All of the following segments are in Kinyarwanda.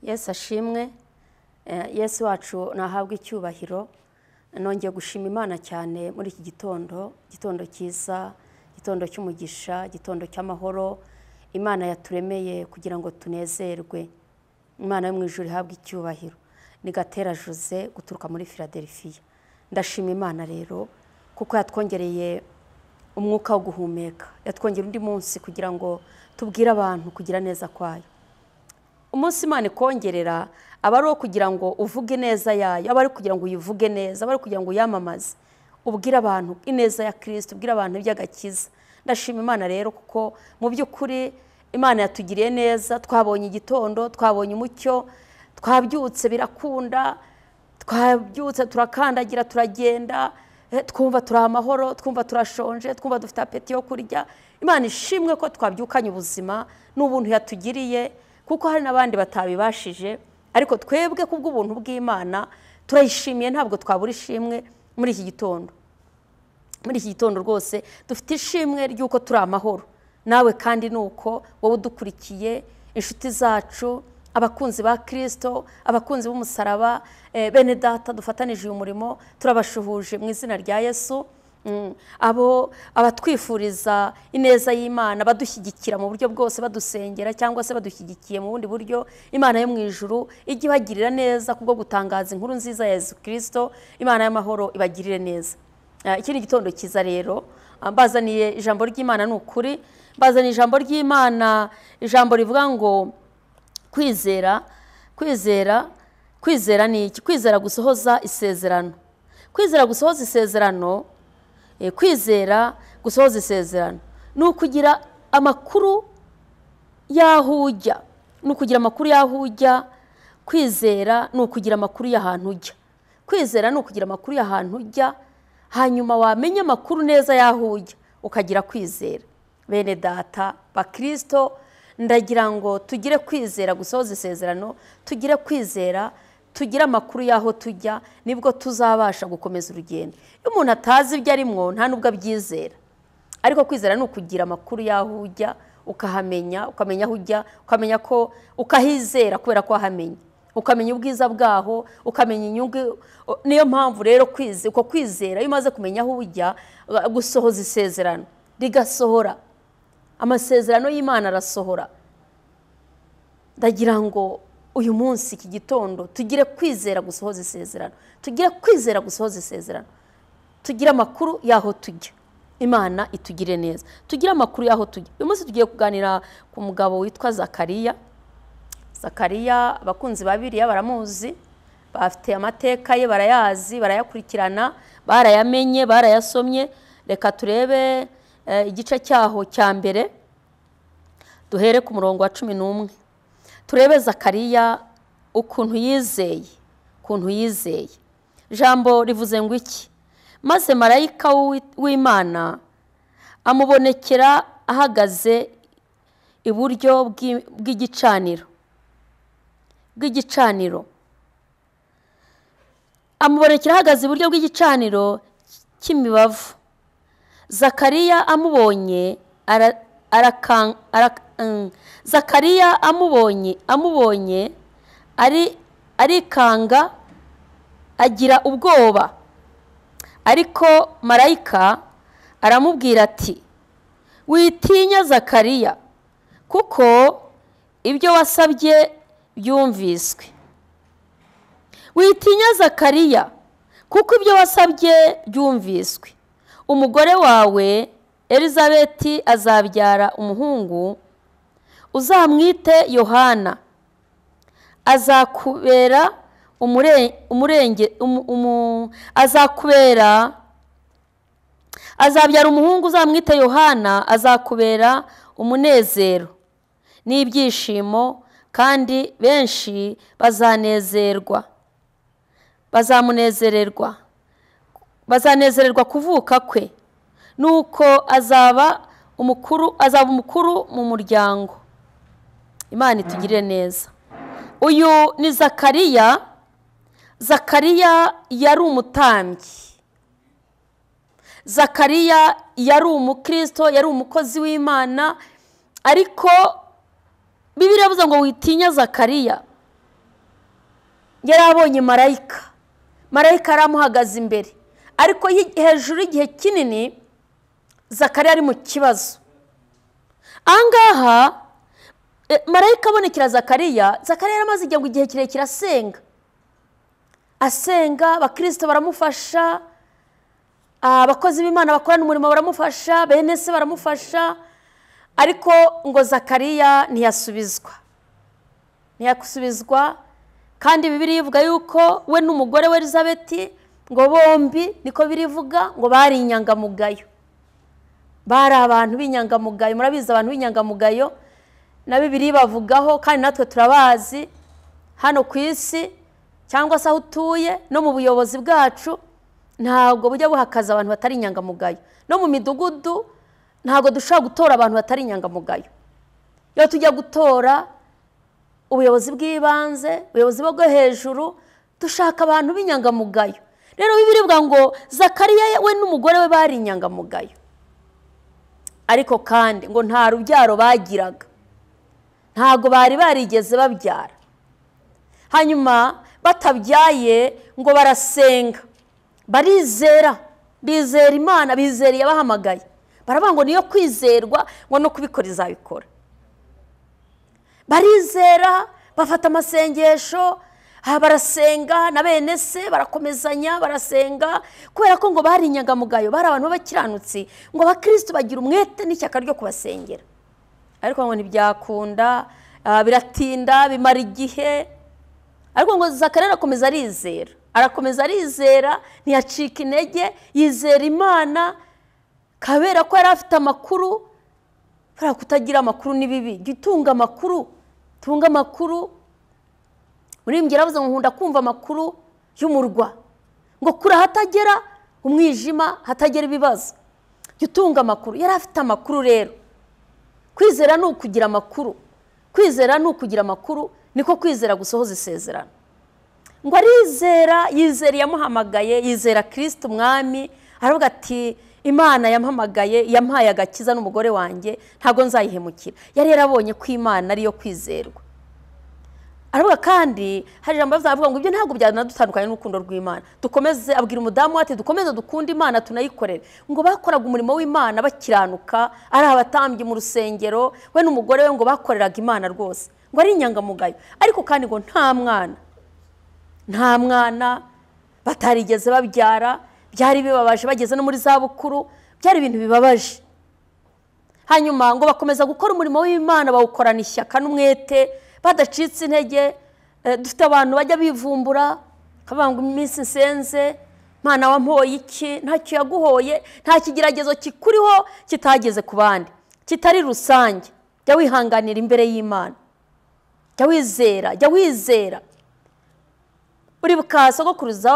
Yesu ashimwe. Yesu wacu nahabwe icyubahiro. Nongeye gushima Imana cyane muri iki gitondo, gitondo cyiza, gitondo cy'umugisha, gitondo cy'amahoro Imana yaturemeye kugira ngo tunezerwe. Imana yo mu ijuru ihabwe icyubahiro. Ni Gatera Jose guturuka muri Philadelphia. Ndashima Imana rero kuko yatwongereye umwuka wo guhumeka, yatwongera undi munsi kugira ngo tubwire abantu kugira neza kwayo. Umunsi Imana ikongerera aba ari uwo kugira ngo uvuge neza yayo, aba ari kugira ngo uyivuge neza, aba ari kugira ngo uyamamaze, ubwire abantu ineza ya Kristo, ubwire abantu iby'agakiza. Ndashima Imana rero kuko mu by'ukuri Imana yatugiriye neza, twabonye igitondo, twabonye umucyo, twabyutse birakunda, twabyutse turakandagira turagenda, twumva turi amahoro, twumva turashonje, twumva dufite apeti yo kurya. Imana ishimwe ko twabyukanye ubuzima n'ubuntu yatugiriye, kuko hari n'abandi batabibashije, ariko twebwe kubw'ubuntu bw'Imana turayishimiye, ntabwo twabura ishimwe muri iki gitondo. Muri iki gitondo rwose dufite ishimwe ry'uko turi amahoro. Nawe kandi nuko wowe udukurikiye, inshuti zacu, abakunzi ba Kristo, abakunzi b'umusaraba, bene data dufatanije uyu murimo, turabashuhuje mu izina rya Yesu. Abo abatwifuriza ineza y'Imana, badushyigikira mu buryo bwose, badusengera cyangwa se badushyigikiye mu bundi buryo, Imana yo mu ijuru ijye ibagirira neza kubwo gutangaza inkuru nziza ya Yesu Kristo. Imana y'amahoro ibagirire neza. Iki ni igitondo cyiza rero, mbazaniye ijambo ry'Imana. Ni ukuri mbazaniye ijambo ry'Imana, ijambo rivuga ngo kwizera, kwizera, kwizera ni iki? Kwizera gusohoza isezerano. Kwizera gusohoza isezerano, kwizera gusohoza isezerano ni ukugira amakuru y'aho ujya, ni ukugira amakuru y'aho ujya. Kwizera ni ukugira amakuru y'ahantu ujya. Kwizera ni ukugira amakuru y'ahantu ujya, hanyuma wamenya amakuru neza y'aho ujya ukagira kwizera. Bene data bakristo, ndagira ngo tugire kwizera gusohoza isezerano, tugire kwizera, tugire amakuru y'aho tujya, nibwo tuzabasha gukomeza urugendo. Iyo umuntu atazi ibyo arimwo nta nubwo abyizera, ariko kwizera ni ukugira amakuru y'aho ujya, ukahamenya, ukamenya aho ujya, ukamenya ko ukahizera kubera ko wahamenya, ukamenya ubwiza bwaho, ukamenya inyungu. Niyo mpamvu rero uko kwizera, iyo umaze kumenya aho ujya, gusohoza isezerano rigasohora. Amasezerano y'Imana arasohora. Ndagira ngo uyu munsi iki gitondo tugire kwizera gusohoza isezerano, tugire kwizera gusohoza isezerano, tugire amakuru y'aho tujya. Imana itugire neza, tugire amakuru y'aho tujya. Uyu munsi tugiye kuganira ku mugabo witwa Zakariya. Zakariya abakunzi ba Bibiliya baramuzi, bafite amateka ye, barayazi, barayakurikirana, barayamenye, barayasomye. Reka turebe igice cyaho cya mbere, duhere ku murongo wa 11. Turebe Zakariya ukuntu yizeye, ukuntu yizeye. Jambo rivuze ngo iki? Maze marayika w'Imana amubonekera ahagaze iburyo bw'igicaniro, bw'igicaniro. Amubonekera ahagaze iburyo bw'igicaniro cy'imibavu. Zakariya amubonye Zakariya amubonye arikanga, agira ubwoba. Ariko marayika aramubwira ati: witinya Zakariya, kuko ibyo wasabye byumviswe. Witinya Zakariya, kuko ibyo wasabye byumviswe. Umugore wawe Elizabeti azabyara umuhungu, uzamwite Yohana. Azakubera azakubera azabyara umuhungu uzamwite Yohana, azakubera umunezero n'ibyishimo, kandi benshi bazanezerwa, bazamunezererwa, bazanezererwa kuvuka kwe. Nuko azaba umukuru, azaba umukuru mu muryango. Imana itugirire neza. Uyu ni Zakariya. Zakariya yari umutambyi. Zakariya yari umukristo, yari umukozi w'Imana, ariko Bibiliya yavuze ngo witinya Zakariya. Yari abonye marayika, marayika aramuhagaze imbere, ariko hejuru y'igihe kinini Zakariya ari mu kibazo. Ahangaha marayika abonekera Zakariya, Zakariya yaramaze igihe kirekire asenga, asenga, abakristo baramufasha, abakozi b'Imana bakorana umurimo baramufasha, bene se baramufasha, ariko ngo Zakariya ntiyasubizwa, ntiyasubizwa. Kandi Bibiliya ivuga yuko we n'umugore we Elizabeti ngo bombi, niko birivuga, ngo bari inyangamugayo, bari abantu b'inyangamugayo. Murabizi abantu b'inyangamugayo na Bibiliya bavugaho, kandi natwe turabazi hano ku isi cyangwa se aho utuye, no mu buyobozi bwacu ntabwo bujya buhakaza abantu batari inyangamugayo. No mu midugudu ntabwo dushobora gutora abantu batari inyangamugayo. Iyo tujya gutora ubuyobozi bw'ibanze, ubuyobozi bwo hejuru, dushaka abantu b'inyangamugayo. Rero Bibiliya ivuga ngo Zakariya we n'umugore we bari inyangamugayo, ariko kandi ngo nta rubyaro bagiraga, ntabwo bari barigeze babyara. Hanyuma batabyaye ngo barasenga, barizera, bizera Imana, bizera iyabahamagaye, baravuga ngo niyo kwizerwa, ngo no kubikora izabikora. Barizera, bafata amasengesho, barasenga na bene se barakomezanya, barasenga, kubera ko ngo bari inyangamugayo, bari abantu b'abakiranutsi, ngo abakristo bagira umwete n'ishyaka ryo kubasengera. Ariko ngo ntibyakunda, biratinda, bimara igihe. Ariko ngo Zakariya arakomeza arizera, arakomeza arizera, ntiyacika intege, yizera Imana, kabera ko yari afite amakuru. Kubera kutagira amakuru ni bibi, jya utunga amakuru, tunga amakuru. Muririmbyi yaravuze ngo nkunda kumva amakuru y'umurwa, ngo kure hatagera umwijima, hatagera ibibazo, jya utunga amakuru. Yari afite amakuru. Rero kwizera ni ukugira amakuru, kwizera ni ukugira amakuru, niko kwizera gusohoza isezerano. Ngo arizera, yizera iyamuhamagaye, yizera Kristo umwami, aravuga ati Imana yampamagaye, yampaye agakiza n'umugore wanjye, ntabwo nzayihemukira. Yari yarabonye ko Imana ariyo kwizerwa. Aravuga kandi hari ijambo avuga ngo ibyo ntabwo byanadutandukanye n'urukundo rw'Imana. Dukomeze, abwira umudamu ati dukomeze dukunde Imana tunayikorere. Ngo bakoraga umurimo w'Imana bakiranuka, ari abatambyi mu rusengero, we n'umugore we ngo bakoreraga Imana rwose, ngo ari inyangamugayo. Ariko kandi ngo nta mwana, nta mwana, batarigeze babyara, byari bibabaje, bageze no muri za bukuru, byari ibintu bibabaje. Hanyuma ngo bakomeza gukora umurimo w'Imana, bawukorana ishyaka n'umwete, badacitse intege. Dufite abantu bajya bivumbura, bakavuga ngo iminsi nsenze, Mana wampoye iki? Ntacyo yaguhoye, nta kigeragezo kikuriho kitageze ku bandi, kitari rusange. Jya wihanganira imbere y'Imana, jya wizera, jya wizera. Uribuka sogokuruza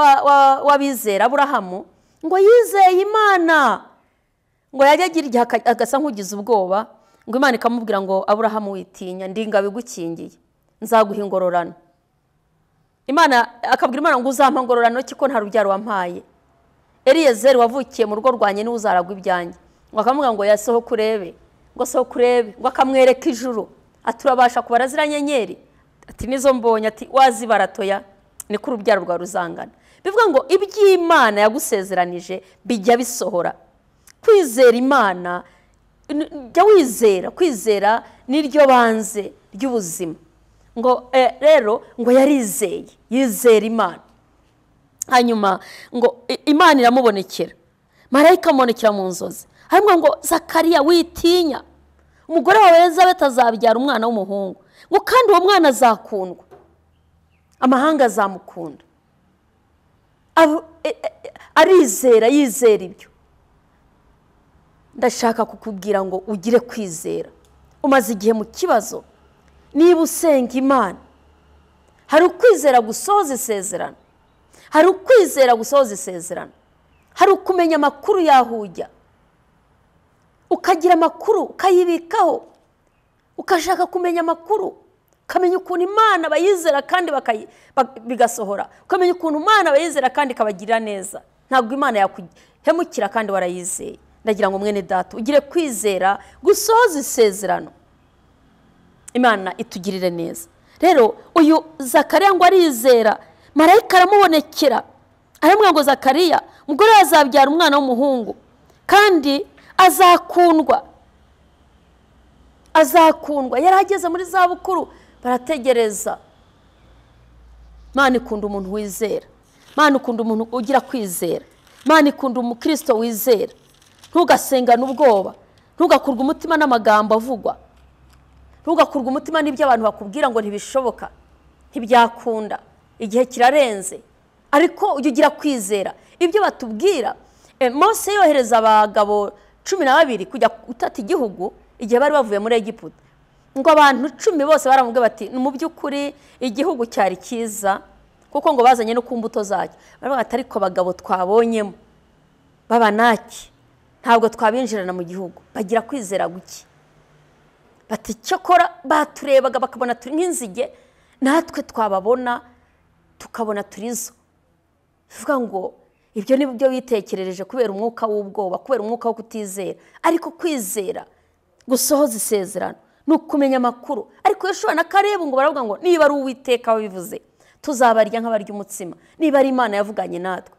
w'abizera Aburahamu, ngo yizeye Imana, ngo yajya agira igihe agasa nk'ugize ubwoba, ngo Imana ikamubwira ngo Aburahamu witinya, ndi ingabo igukingiye, nzaguha ingororano. Imana akabwira Imana ngo uzampa ingororano ki ko nta rubyaro wampaye? Eliyezeri wavukiye mu rugo rwanjye niwe uzaragwa ibyanjye. Ngo akamubwira ngo yasohoka urebe, ngo sohoka urebe, ngo akamwereka ijuru, ati urabasha kubara ziriya nyenyeri? Ati nizo mbonye, ati wazibara toya, niko urubyaro rwawe ruzangana. Bivuga ngo iby'Imana yagusezeranije bijya bisohora. Kwizera Imana, jya wizera, kwizera niryo banze ry'ubuzima. Ngo rero ngo yarizeye, yizera Imana. Hanyuma ngo Imana iramubonekera, marayika amubonekera mu nzozi, harimwo ngo Zakariya witinya, umugore wawe Elizabeti azabyara umwana w'umuhungu, ngo kandi uwo mwana azakundwa, amahanga azamukunda. Arizera, yizera ibyo. Ndashaka kukubwira ngo ugire kwizera. Umaze igihe mu kibazo, niba usenga Imana, hari ukwizera gusohoza isezerano, hari ukwizera gusohoza isezerano, hari ukumenya amakuru y'aho ujya, ukagira amakuru ukayibikaho, ukashaka kumenya amakuru, ukamenya ukuntu Imana bayizera kandi bigasohora, ukamenya ukuntu Imana bayizera kandi ikabagirira neza. Ntabwo Imana yakuhemukira kandi warayizeye. Ndagira ngo mwene data ugire kwizera gusohoza isezerano, Imana itugirire neza. Rero uyu Zakariya ngo arizera, Marayika aramubonekera aramubwira ngo Zakariya, umugore azabyara umwana w'umuhungu kandi azakundwa. Azakundwa. Yari ageze muri za bukuru, barategereza. Imana ikunda umuntu wizera. Imana ikunda umuntu ugira kwizera. Imana ikunda umukristo wizera. Ntugasengane ubwoba, ntugakurwe umutima n'amagambo avugwa, ntugakurwe umutima n'ibyo abantu bakubwira ngo ntibishoboka, ntibyakunda, igihe kirarenze. Ariko ujye ugira kwizera. Ibyo batubwira, Mose yohereza abagabo 12 kujya gutata igihugu igihe bari bavuye muri Egiputa, ngo abantu 10 bose baramubwiye bati mu by'ukuri igihugu cyari cyiza, kuko ngo bazanye no ku mbuto zacyo. Baravuga ati ariko abagabo twabonyemo b'abanaki ntabwo twabinjirana mu gihugu. Bagira kwizera guke, bati cyokora baturebaga bakabona turi nk'inzige, natwe twababona tukabona turizo. Bivuga ngo ibyo ni byo witekerereje kubera umwuka w'ubwoba, kubera umwuka wo kutizera. Ariko kwizera gusohoza isezerano ni ukumenya amakuru. Ariko Yoshua na Kalebu ngo baravuga ngo niba ari Uwiteka wabivuze tuzabarya nk'abarya umutsima, niba ari Imana yavuganye natwe.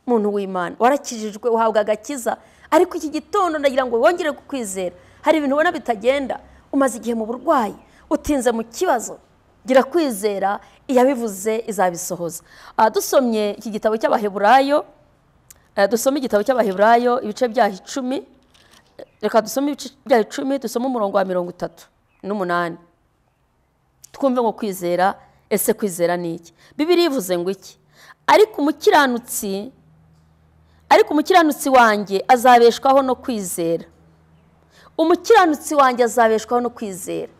Muntu w'Imana warakijijwe, uhabwa agakiza, ariko iki gitondo ndagira ngo wongere kukwizera. Hari ibintu ubona bitagenda, umaze igihe mu burwayi, utinze mu kibazo, gira kwizera, iyabivuze izabisohoza. Dusomye iki gitabo cy'Abaheburayo, dusome igitabo cy'Abaheburayo ibice byaho 10. Reka dusome ibice byaho 10, dusome umurongo wa 38, twumve ngo kwizera, ese kwizera ni iki? Bibiliya ivuze ngo iki? Ariko umukiranutsi wanjye azabeshwaho no kwizera. Umukiranutsi wanjye azabeshwaho no kwizera.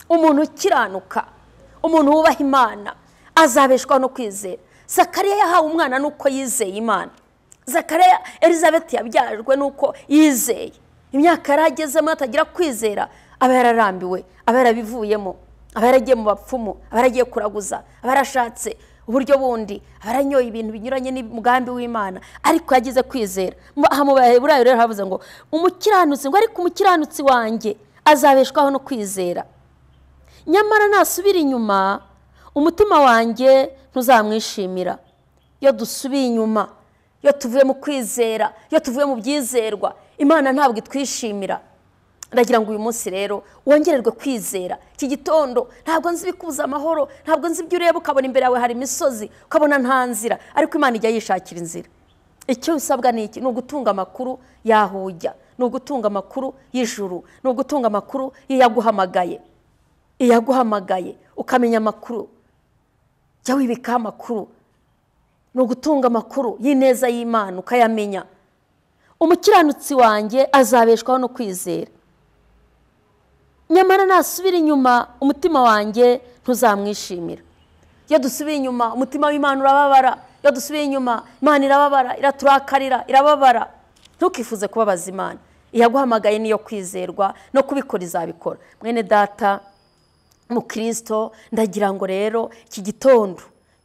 Umuntu ukiranuka, umuntu wubaha Imana azabeshwaho no kwizera. Zakariya yahawe umwana nuko yizeye Imana. Zakariya, Elizabeth yabyajwe nuko yizeye. Imyaka yaragezemo atagira kwizera, aba yararambiwe, aba yarabivuyemo, aba yaragiye mu bapfumu, aba yaragiye kuraguza, aba yarashatse uburyo bundi, aba yaranyoye ibintu binyuranye n'umugambi w'Imana, ariko yagize kwizera. Aha mu Baheburayo rero havuze ngo umukiranutsi, ngo ariko umukiranutsi wanjye azabeshwaho no kwizera, nyamara nasubira inyuma umutima wanjye ntuzamwishimira. Iyo dusubiye inyuma, iyo tuvuye mu kwizera, iyo tuvuye mu byizerwa, Imana ntabwo itwishimira. Ndagira ngo uyu munsi rero wongererwe kwizera. Iki gitondo ntabwo nzi ibikubuza amahoro, ntabwo nzi ibyo ureba ukabona imbere yawe hari imisozi, ukabona nta nzira, ariko Imana ijya yishakira inzira. Icyo usabwa ni iki? Ni ugutunga amakuru y'aho ujya, ni ugutunga amakuru y'ijuru, ni ugutunga amakuru y'iyaguhamagaye. Iyaguhamagaye ukamenya amakuru, jya wibikaho amakuru. Ni ugutunga amakuru y'ineza y'Imana ukayamenya. Umukiranutsi wanjye azabeshwaho no kwizera, nyamara nasubira inyuma umutima wanjye ntuzamwishimira. Iyo dusubiye inyuma umutima w'Imana urababara. Iyo dusubiye inyuma Imana irababara, iraturakarira, irababara. Ntukifuze kubabaza Imana. Iyaguhamagaye niyo kwizerwa, no kubikora izabikora. Mwene data mukristo, ndagira ngo rero iki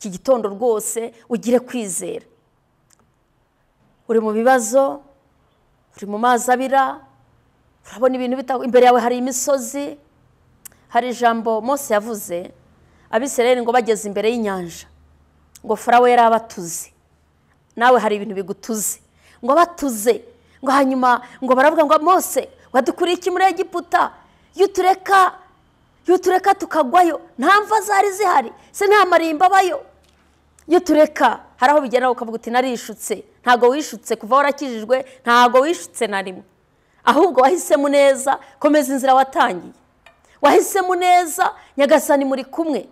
gitondo rwose ugire kwizera. Uri mu bibazo, uri mu mazi abira, urabona ibintu imbere yawe hari imisozi. Hari ijambo Mose yavuze Abisirayeli ngo bageze imbere y'inyanja, ngo Farawo yari abatuze. Nawe hari ibintu bigutuze, ngo abatuze, ngo hanyuma ngo baravuga ngo Mose wadukuriye iki muri Egiputa, iyo utureka tukagwayo, nta mva zari zihari, se nta marimba abayo. Iyo tureka, hari aho bigera ukavuga uti narishutse. Ntabwo wishutse kuva warakijijwe, ntabwo wishutse na rimwe, ahubwo wahisemo neza. Komeza inzira watangiye, wahisemo neza, Nyagasani muri kumwe.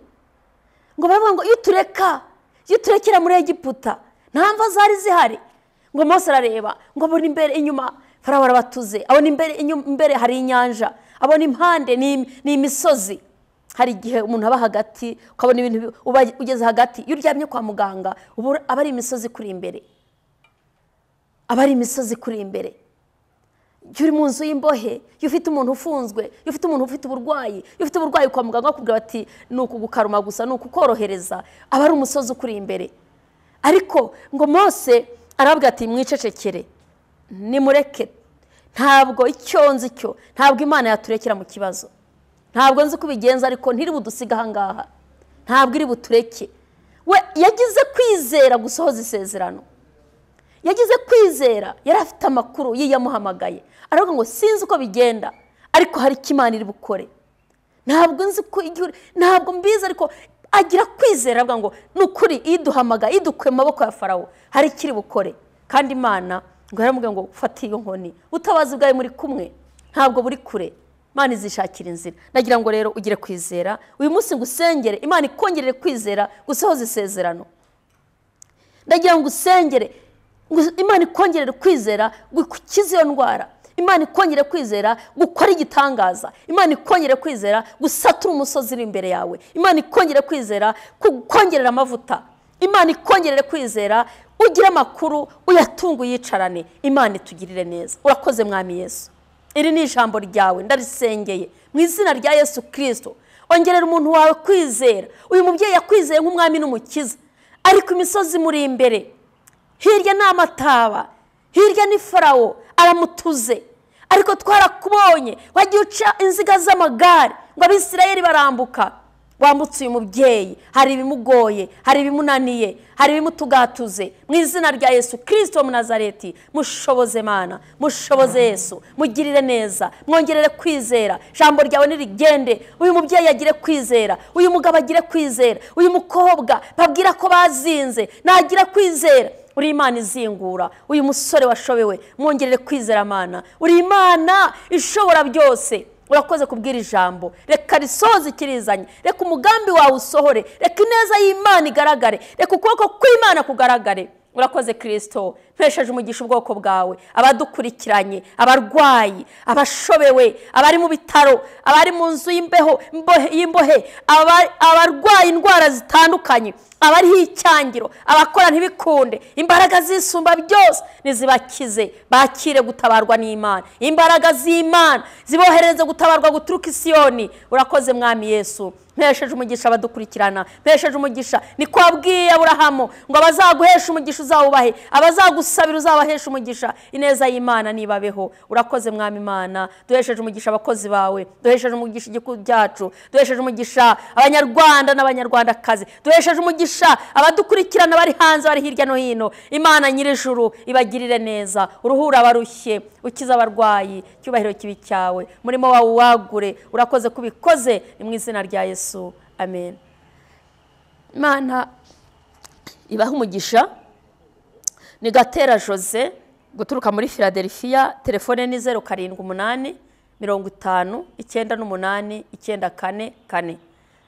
Ngo baravuga ngo iyo turekera muri Egiputa nta mva zari zihari. Ngo Mose arareba, ngo abona imbere inyuma Farawo arabatuze, abona imbere imbere hari inyanja, abona impande ni imisozi. Hari igihe umuntu aba hagati ukabona ibintu ugeze hagati. Iyo uryamye kwa muganga aba ari imisozi kuri imbere, aba ari imisozi kuri imbere. Iyo uri mu nzu y'imbohe, iyo ufite umuntu ufunzwe, iyo ufite umuntu ufite uburwayi, iyo ufite uburwayi kwa muganga bakubwira bati ni ukugukaruma gusa, ni ukukorohereza, aba ari umusozi ukuri imbere. Ariko ngo Mose arabwira ati mwicecekere, nimureke, ntabwo icyo nzi cyo, ntabwo Imana yaturekera mu kibazo, ntabwo nzi kubigenza, ariko ntiri budusiga aha ngaha, ntabwo iri butureke. We yagize kwizera gusohoza isezerano, yagize kwizera, yari afite amakuru yiyamuhamagaye, aravuga ngo sinzi uko bigenda ariko hari icyo Imana iri bukore, ntabwo nzi ko ntabwo mbizi, ariko agira kwizera avuga ngo nukuri iduhamagaye idukuye mu maboko ya Farawo hari icyo iri bukore. Kandi Imana ngo yaramubwiye ngo fata iyo nkoni, ubutabazi bwawe muri kumwe ntabwo buri kure, Imana izishakira inzira. Nagira ngo rero ugire kwizera uyu munsi, ngusengere Imana ikongerere kwizera gusohoza isezerano. Ndagira ngo usengere Imana ikongerere kwizera gukiza iyo ndwara, Imana ikongere kwizera gukora igitangaza, Imana ikongere kwizera gusatura umusozi uri imbere yawe, Imana ikongere kwizera kukongerera amavuta, Imana ikongerere kwizera ugire amakuru uyatunga uyicarane. Imana itugirire neza. Urakoze Mwami Yesu, iri ni ijambo ryawe ndarisengeye mu izina rya Yesu Kristo. Ongerera umuntu wawe kwizera. Uyu mubyeyi yakwizeye nk'umwami n'umukiza, ariko imisozi muri imbere, hirya ni amataba, hirya ni Farawo aramutuze, ariko twarakubonye wagiye uca inziga z'amagare ngo Abisirayeli barambuka. Wambutse uyu mubyeyi, hari ibimugoye, hari ibimunaniye, hari ibimutugatuze. Mu izina rya Yesu Kristo wa Nazareti, mushoboze Mana, mushoboze Yesu, mugirire neza, mwongerere kwizera. Jambo ryawe nirigende, uyu mubyeyi agire kwizera, uyu mugabo agire kwizera, uyu mukobwa babwira ko bazinze nagira kwizera. Uri Imana izingura, uyu musore washobewe mwongerere kwizera Mana, uri Imana ishobora byose. Urakoze kubwira ijambo, reka risohoze ikirizanye, reka umugambi wawe usohore, reka ineza y'Imana igaragare, reka ukuboko kw'Imana kugaragare. Urakoze Kristo, mpesheje umugisha ubwoko bwawe, abadukurikiranye, abarwayi, abashobewe, abari mu bitaro, abari mu nzu y'imbohe, abarwaye indwara zitandukanye, abariho icyangiro, abakora ntibikunde, imbaraga zisumba byose nizibakize, bakire gutabarwa n'Imana, imbaraga z'Imana ziboherereze gutabarwa guturuka i Siyoni. Urakoze Mwami Yesu, mpesheje umugisha abadukurikirana, mpesheje umugisha. Niko wabwiye Aburahamu ngo abazaguhesha umugisha uzawubahe, abazagusabira uzabahesha umugisha. Ineza y'Imana nibabeho. Urakoze Mwami Imana, duhesheje umugisha abakozi bawe, duhesheje umugisha igihugu cyacu, duhesheje umugisha Abanyarwanda n'Abanyarwandakazi, duhesheje umugisha abadukurikirana bari hanze, bari hirya no hino. Imana nyir'ijuru ibagirire neza, uruhura abarushye, ukiza abarwayi, icyubahiro kibi cyawe, murimo wawe wagure. Urakoze kubikoze, ni mu izina rya Yesu, amen. Imana ibaha umugisha. Ni Gatera Jose guturuka muri Philadelphia, telefone ni 078 50 98 94 4,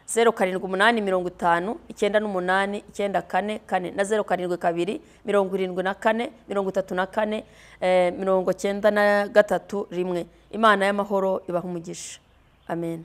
078 50 98 94 4 na 072 74 34 93 1. Imana y'amahoro ibaha umugisha, amen.